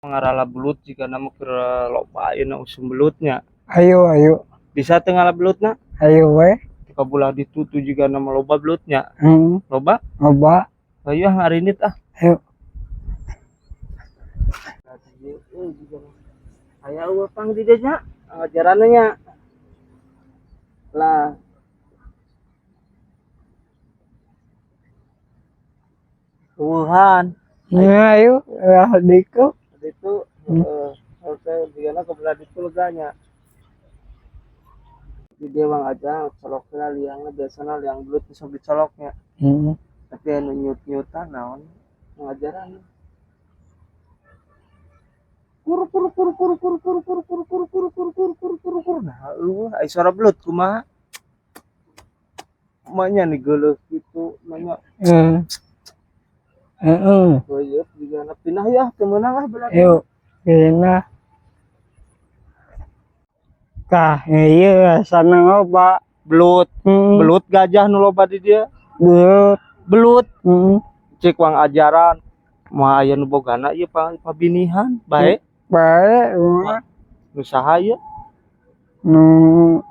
Ngarala belut jigana mah keur loba ayeuna usum belutnya. Ayo, ayo. Bisa teu ngala belutna? Ayo we. Ka bulah ditu tuh jigana mah loba belutnya. Hmm. Loba? Loba. Ayo ah ngarinit ah. Ayo. Aya eueuh pang di dieu nya, ngajaranna nya. Lah. Eueuhan. Ya, ayo, lah ditu. Ditu, heeh. Oke, jigana ka belah ditu lega nya. Di dieu mah aja colokna liangna, biasana liang belut bisa dicoloknya. Tapi anu nyut-nyutan naon ngajaran. Kur kur kur kur kur kur kur kur kur kur kur kur kur kur kur. Nah, eueuh ai suara belut kumaha? Manya nih geuleuh kitu, manya. Heeh. Heeh. Goyeup jigana pindah ya, teu meunang ah belah. Yuk, pindah. Tah, ieu sana loba belut. Belut gajah nu loba di dieu. Belut. Belut. Heeh. Cik wang ajaran. Moal aya nu bogana ieu pabinihan, bae. Bae, mah. Nu saha ieu? Nu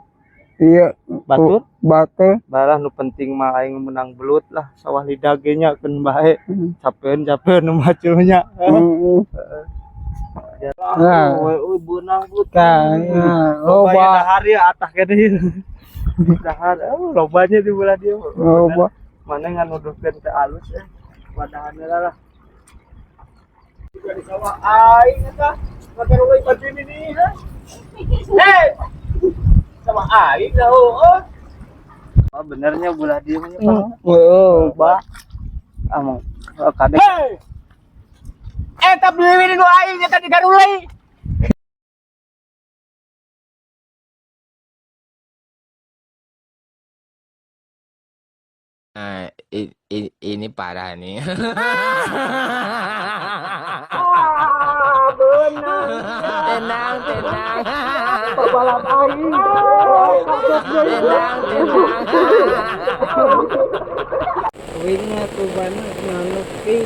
ieu batur? Batur. Barah nu penting mah aing menang belut lah, sawah lidah ge nya keun bae. Capeun capeun nu maculnya. Heeh. Heeh. Nah. Euy beunang belut. Tah, ya, Loba loba. dahar ya atah keneh ieu. Dahar, oh, lobanya di belah dieu. Loba. Mana nganuduhkeun teh alus eh. Wadahanna lah. Juga di sawah aing eta. Magarulai baju ini ha. Hei. Sawah aing dah heueuh. Oh, benernya belah dieu mah nya, Pak. Heeh, Pak. Ah, mau kadek. Hei. Eta beli nu aing eta digarulai. Nah, ini parah nih. Ah, beunang. Tenang, tenang. Pabalap aing. Tenang, tenang. Wingnya kubana manuk ki.